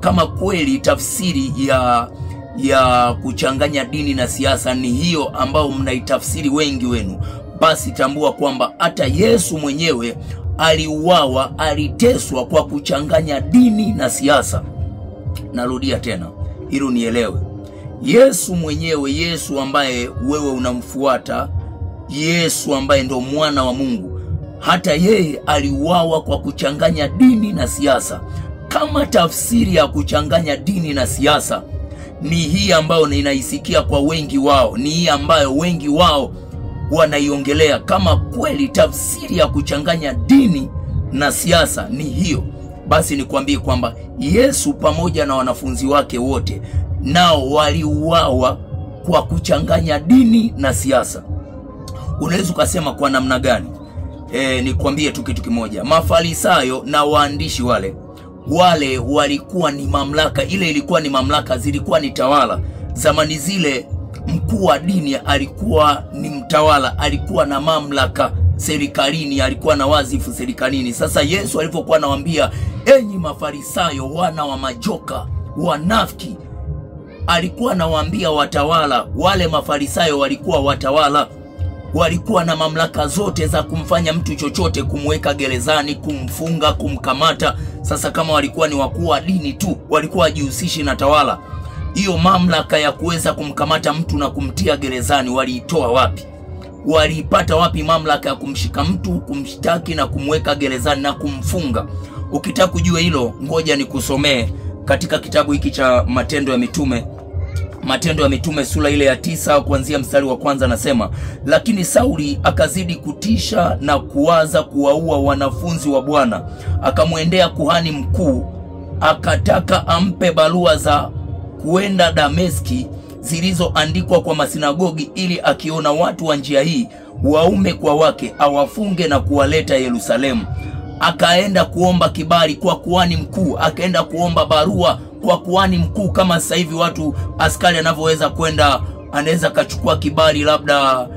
Kama kweli tafsiri ya kuchanganya dini na siasa ni hiyo ambayo mnaitafsiri wengi wenu, basi tambua kwamba hata Yesu mwenyewe aliuawa, aliteswa kwa kuchanganya dini na siasa. Narudia tena ili unielewe. Yesu mwenyewe, Yesu ambaye wewe unamfuata, Yesu ambaye ndo mwana wa Mungu, hata yeye aliuawa kwa kuchanganya dini na siasa. Kama tafsiri ya kuchanganya dini na siasa ni hii ambayo ninaisikia kwa wengi wao, ni hii ambayo wengi wao wanaiongelea, kama kweli tafsiri ya kuchanganya dini na siasa ni hiyo, basi nikwambie kwamba Yesu pamoja na wanafunzi wake wote nao waliuawa kwa kuchanganya dini na siasa. Unaweza ukasema kwa namna gani? Nikwambie tu kitu kimoja. Mafarisayo na waandishi wale walikuwa ni mamlaka, ile ilikuwa ni mamlaka, zilikuwa ni tawala. Zamani zile mkuu wa dini alikuwa ni mtawala, alikuwa na mamlaka serikalini, alikuwa na wazifu serikalini. Sasa Yesu alipokuwa anawaambia enyi Mafarisayo, wana wa majoka, wanafiki, alikuwa anawaambia watawala. Wale Mafarisayo walikuwa watawala, walikuwa na mamlaka zote za kumfanya mtu chochote, kumweka gerezani, kumfunga, kumkamata. Sasa kama walikuwa ni wakuu wa dini tu, walikuwa wajihusishi na tawala, hiyo mamlaka ya kuweza kumkamata mtu na kumtia gerezani waliitoa wapi? Waliipata wapi mamlaka ya kumshika mtu, kumshtaki na kumweka gerezani na kumfunga? Ukitaka kujua hilo, ngoja nikusomee katika kitabu hiki cha Matendo ya Mitume. Matendo ya Mitume sura ile ya 9 kuanzia mstari wa kwanza, nasema: lakini Sauli akazidi kutisha na kuwaza kuwaua wanafunzi wa Bwana. Akamwendea kuhani mkuu, akataka ampe barua za kuenda Dameski zilizoandikwa kwa masinagogi, ili akiona watu wa njia hii waume kwa wake awafunge na kuwaleta Yerusalemu. Akaenda kuomba kibali kwa kuhani mkuu, akaenda kuomba barua kwa kuhani mkuu, kama sasa hivi watu askari anavyoweza kwenda, anaweza akachukua kibali labda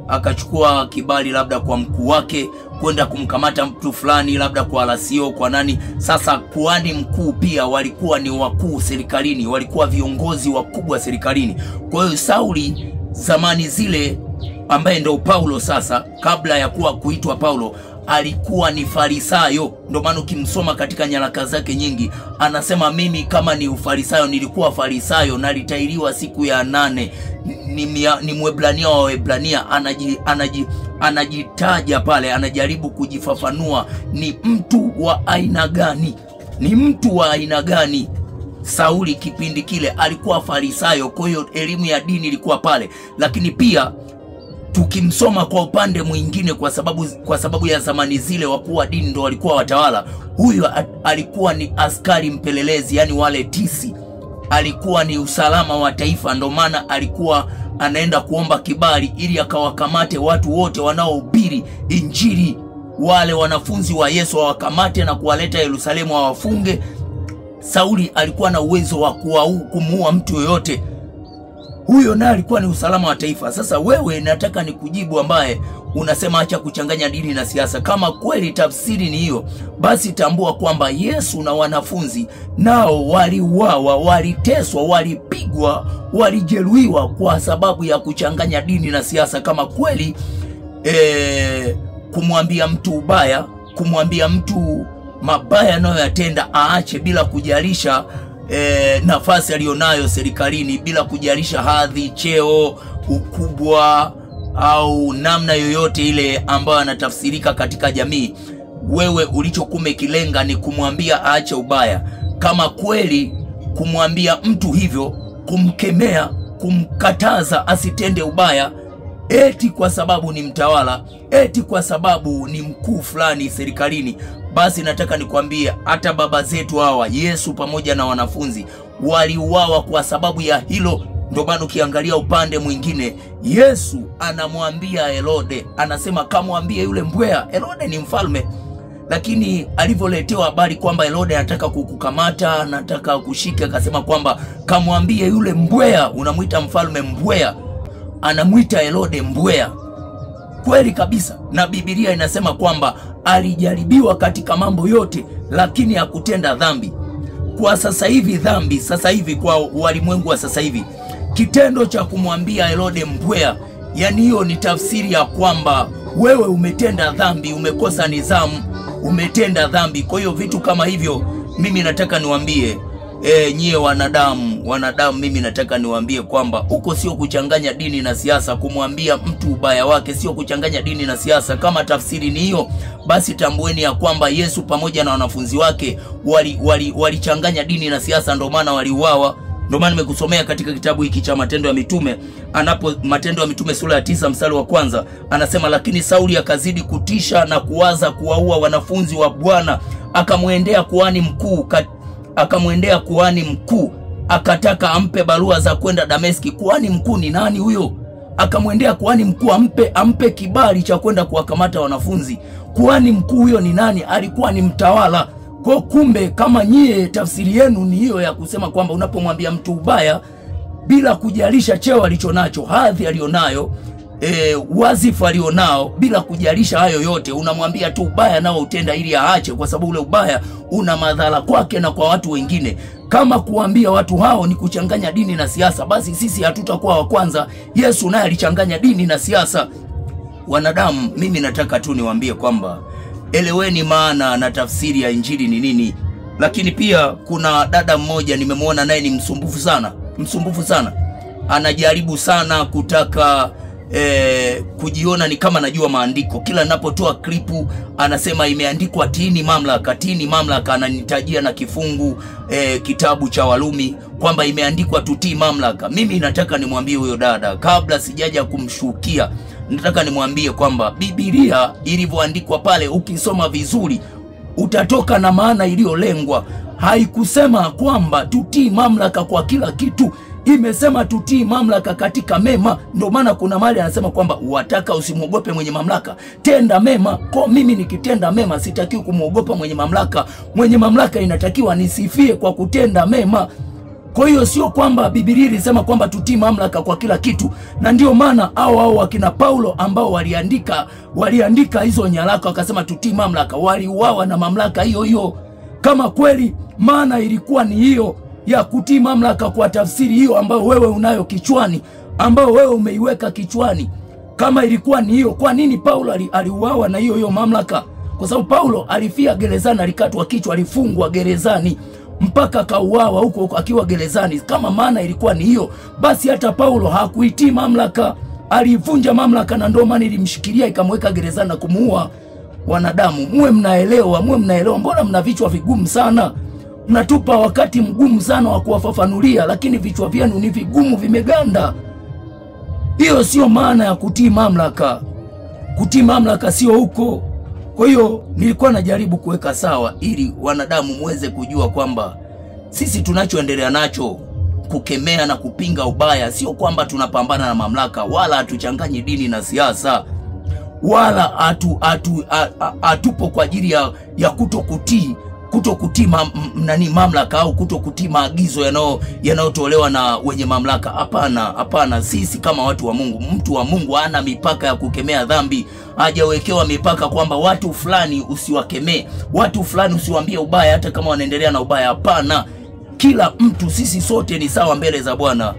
akachukua kibali labda kwa mkuu wake kwenda kumkamata mtu fulani, labda kwa alasio, kwa nani. Sasa kuhani mkuu pia walikuwa ni wakuu serikalini, walikuwa viongozi wakubwa serikalini. Kwa hiyo Sauli zamani zile, ambaye ndio Paulo sasa, kabla ya kuwa kuitwa Paulo, alikuwa ni Farisayo. Ndio maana ukimsoma katika nyaraka zake nyingi anasema, mimi kama ni Ufarisayo nilikuwa Farisayo, nalitairiwa siku ya 8, ni Mwebrania wa Waebrania. Anajitaja pale, anajaribu kujifafanua ni mtu wa aina gani, ni mtu wa aina gani. Sauli kipindi kile alikuwa Farisayo, kwa hiyo elimu ya dini ilikuwa pale. Lakini pia tukimsoma kwa upande mwingine, kwa sababu ya zamani zile wakuu wa dini ndo walikuwa watawala, huyu alikuwa ni askari mpelelezi, yani wale tisi, alikuwa ni usalama wa taifa. Ndo maana alikuwa anaenda kuomba kibali ili akawakamate watu wote wanaohubiri Injili, wale wanafunzi wa Yesu wawakamate na kuwaleta Yerusalemu wawafunge. Sauli alikuwa na uwezo wa kumuua mtu yoyote. Huyo naye alikuwa ni usalama wa taifa. Sasa wewe nataka nikujibu ambaye unasema acha kuchanganya dini na siasa. Kama kweli tafsiri ni hiyo, basi tambua kwamba Yesu na wanafunzi nao waliuawa, waliteswa, walipigwa, walijeruhiwa kwa sababu ya kuchanganya dini na siasa. Kama kweli kumwambia mtu ubaya, kumwambia mtu mabaya anayoyatenda aache bila kujalisha nafasi alionayo serikalini, bila kujalisha hadhi, cheo, ukubwa au namna yoyote ile ambayo anatafsirika katika jamii, wewe ulichokume kilenga ni kumwambia aache ubaya. Kama kweli kumwambia mtu hivyo, kumkemea, kumkataza asitende ubaya, eti kwa sababu ni mtawala, eti kwa sababu ni mkuu fulani serikalini, basi nataka nikwambie hata baba zetu hawa, Yesu pamoja na wanafunzi, waliuawa kwa sababu ya hilo. Ndio maana ukiangalia upande mwingine, Yesu anamwambia Herode, anasema kamwambie yule mbwea. Herode ni mfalme, lakini alivyoletewa habari kwamba Herode anataka kukukamata, anataka kushika, akasema kwamba kamwambie yule mbwea. Unamuita mfalme mbwea, anamuita Herode mbwea. Kweli kabisa. Na Biblia inasema kwamba alijaribiwa katika mambo yote, lakini hakutenda dhambi. Kwa sasa hivi dhambi, sasa hivi kwa walimwengu wa sasa hivi, kitendo cha kumwambia Herode mbwea, yani hiyo ni tafsiri ya kwamba wewe umetenda dhambi, umekosa nidhamu, umetenda dhambi. Kwa hiyo vitu kama hivyo mimi nataka niwaambie, nyie wanadamu, mimi nataka niwaambie kwamba huko sio kuchanganya dini na siasa. Kumwambia mtu ubaya wake sio kuchanganya dini na siasa. Kama tafsiri ni hiyo, basi tambueni ya kwamba Yesu pamoja na wanafunzi wake walichanganya dini na siasa, ndio maana waliuawa. Ndio maana nimekusomea katika kitabu hiki cha Matendo ya Mitume, anapo Matendo ya Mitume sura ya 9 mstari wa 1 anasema, lakini Sauli akazidi kutisha na kuwaza kuwaua wanafunzi wa Bwana, akamwendea kuhani mkuu akataka ampe barua za kwenda Dameski. Kuhani mkuu ni nani huyo? Akamwendea kuhani mkuu ampe kibali cha kwenda kuwakamata wanafunzi. Kuhani mkuu huyo ni nani? Alikuwa ni mtawala. Kwa kumbe kama nyie tafsiri yenu ni hiyo ya kusema kwamba unapomwambia mtu ubaya bila kujalisha cheo alichonacho, hadhi alionayo, wazifa alionao, bila kujalisha hayo yote, unamwambia tu ubaya nao utenda ili aache, kwa sababu ule ubaya una madhara kwake na kwa watu wengine. Kama kuambia watu hao ni kuchanganya dini na siasa, basi sisi hatutakuwa wa kwanza. Yesu naye alichanganya dini na siasa. Wanadamu, mimi nataka tu niwaambie kwamba eleweni maana na tafsiri ya Injili ni nini. Lakini pia kuna dada mmoja nimemuona naye ni msumbufu sana, msumbufu sana. Anajaribu sana kutaka kujiona ni kama najua maandiko. Kila ninapotoa klipu anasema imeandikwa tini mamlaka, tini mamlaka, ananitajia na kifungu kitabu cha Warumi kwamba imeandikwa tutii mamlaka. Mimi nataka nimwambie huyo dada, kabla sijaja kumshukia, nataka nimwambie kwamba Biblia ilivyoandikwa pale, ukisoma vizuri utatoka na maana iliyolengwa. Haikusema kwamba tutii mamlaka kwa kila kitu, imesema tutii mamlaka katika mema. Ndio maana kuna mahali anasema kwamba wataka usimwogope mwenye mamlaka, tenda mema. Kwa mimi nikitenda mema sitakiwi kumwogopa mwenye mamlaka. Mwenye mamlaka inatakiwa nisifie kwa kutenda mema. Kwa hiyo sio kwamba Biblia ilisema kwamba tutii mamlaka kwa kila kitu. Na ndio maana hao wakina Paulo ambao waliandika hizo nyaraka wakasema tutii mamlaka, waliuawa na mamlaka hiyo hiyo. Kama kweli maana ilikuwa ni hiyo ya kutii mamlaka kwa tafsiri hiyo ambayo wewe unayo kichwani, ambayo wewe umeiweka kichwani, kama ilikuwa ni hiyo, kwa nini Paulo aliuawa na hiyo hiyo mamlaka? Kwa sababu Paulo alifia gerezani, alikatwa kichwa, alifungwa gerezani mpaka kauawa huko akiwa gerezani. Kama maana ilikuwa ni hiyo, basi hata Paulo hakuitii mamlaka, alivunja mamlaka, na ndio maana ilimshikilia ikamweka gerezani na kumuua. Wanadamu, muwe mnaelewa, muwe mnaelewa. Mbona mna vichwa vigumu sana? Mnatupa wakati mgumu sana wa kuwafafanulia, lakini vichwa vyenu ni vigumu, vimeganda. Hiyo sio maana ya kutii mamlaka. Kutii mamlaka sio huko. Kwa hiyo nilikuwa najaribu kuweka sawa ili wanadamu muweze kujua kwamba sisi tunachoendelea nacho kukemea na kupinga ubaya, sio kwamba tunapambana na mamlaka, wala hatuchanganyi dini na siasa, wala hatupo kwa ajili ya kutokutii mamlaka au kutokutii maagizo yanayotolewa na wenye mamlaka. Hapana, hapana. Sisi kama watu wa Mungu, mtu wa Mungu hana mipaka ya kukemea dhambi. Hajawekewa mipaka kwamba watu fulani usiwakemee, watu fulani usiwaambie ubaya hata kama wanaendelea na ubaya. Hapana. Kila mtu, sisi sote ni sawa mbele za Bwana.